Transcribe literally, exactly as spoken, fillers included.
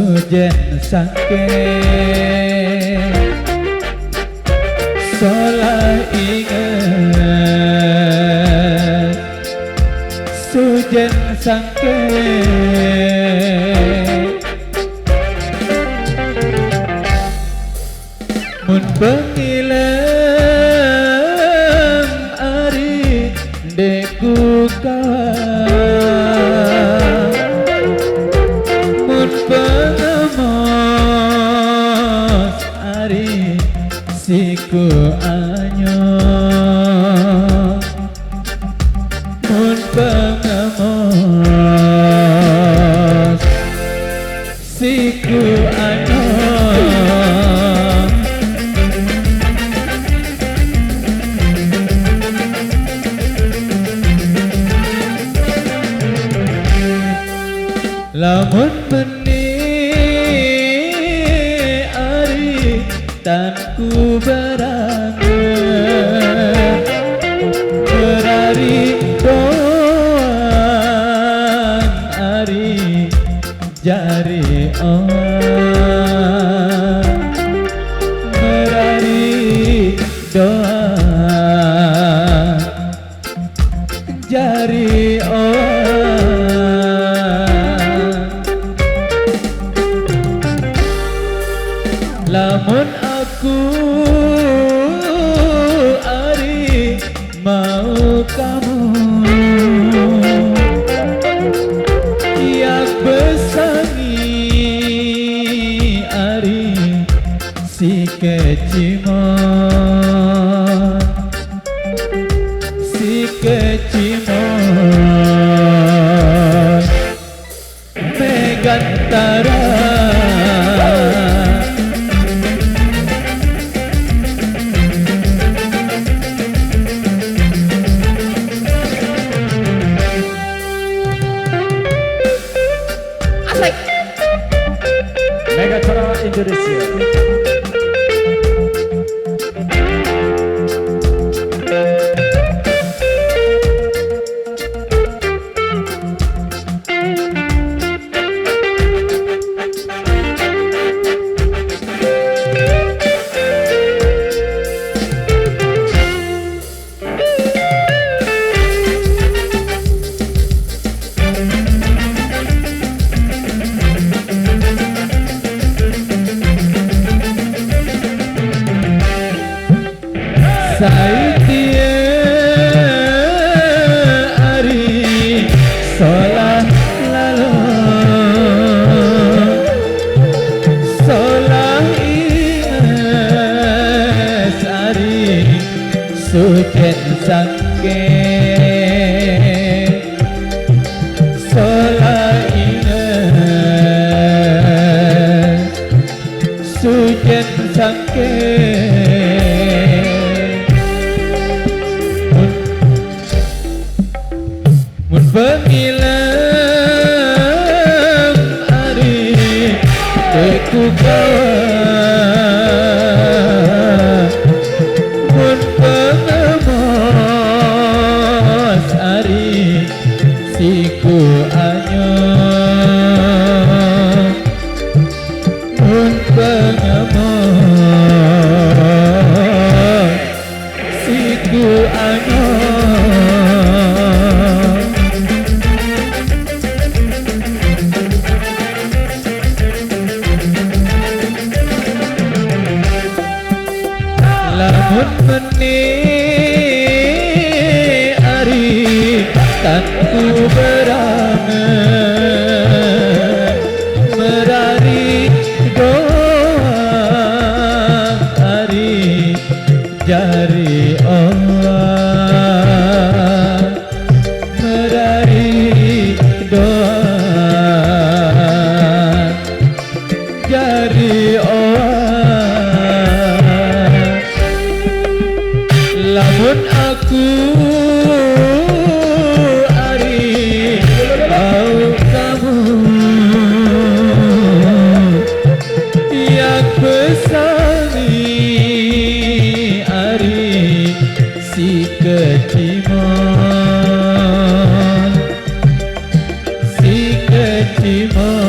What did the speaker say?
Sujén sangké solah inget, sujén sangké. Mun pengilem ari ndék ku kawan, mun pengemos ari siku anyong, mun pengemos siku anyong. Lamun meni ari tan ku berangan, berari doang ari jari orang, berari doang jari orang. Lamun aku ari mau kamu, yak besangi ari si kecimon, si kecimon megantara. Asik. Megacara Indonesia. Saitia ari solah lalo, solah inges ari sujén sangké, solah inges sujén sangké. Mun, mun pengilem ari dék ku kawan, mun pengemos ari siku anyong, mun pengemos siku anyong. Lamun meni ari tan ku berangan, merari doang ari jari orang, merari doang jari orang. Lamun aku ari mau kamu, yang pesangi ari si kecimon, si kecimon.